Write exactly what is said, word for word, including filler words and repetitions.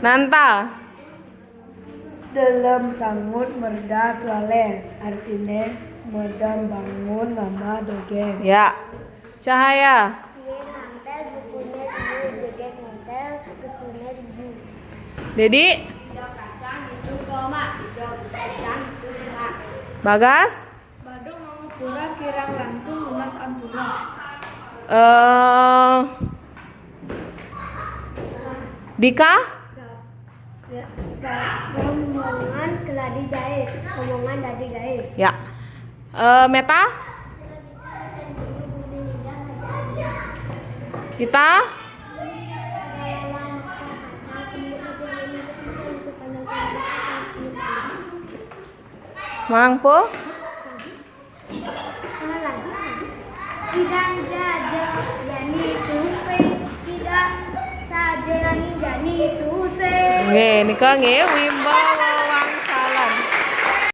Nanta. Delem sangut merda tualen, artine medem bangun ngama dogen. Ya. Cahaya. Iye ngantel bukune dulu, jegeg ngantel bukune dulu. Dedi. Bagas. Badung mangupura kirang langkung lunas ampura. Eh, Dika. Rombongan keladi jae, rombongan dadi gae. Ya. Eh, Meta. Kita. Mangpo. Idang jaja jani supe, idang saja nanging jani tuse. Nggih, nika nggih Wimbawa.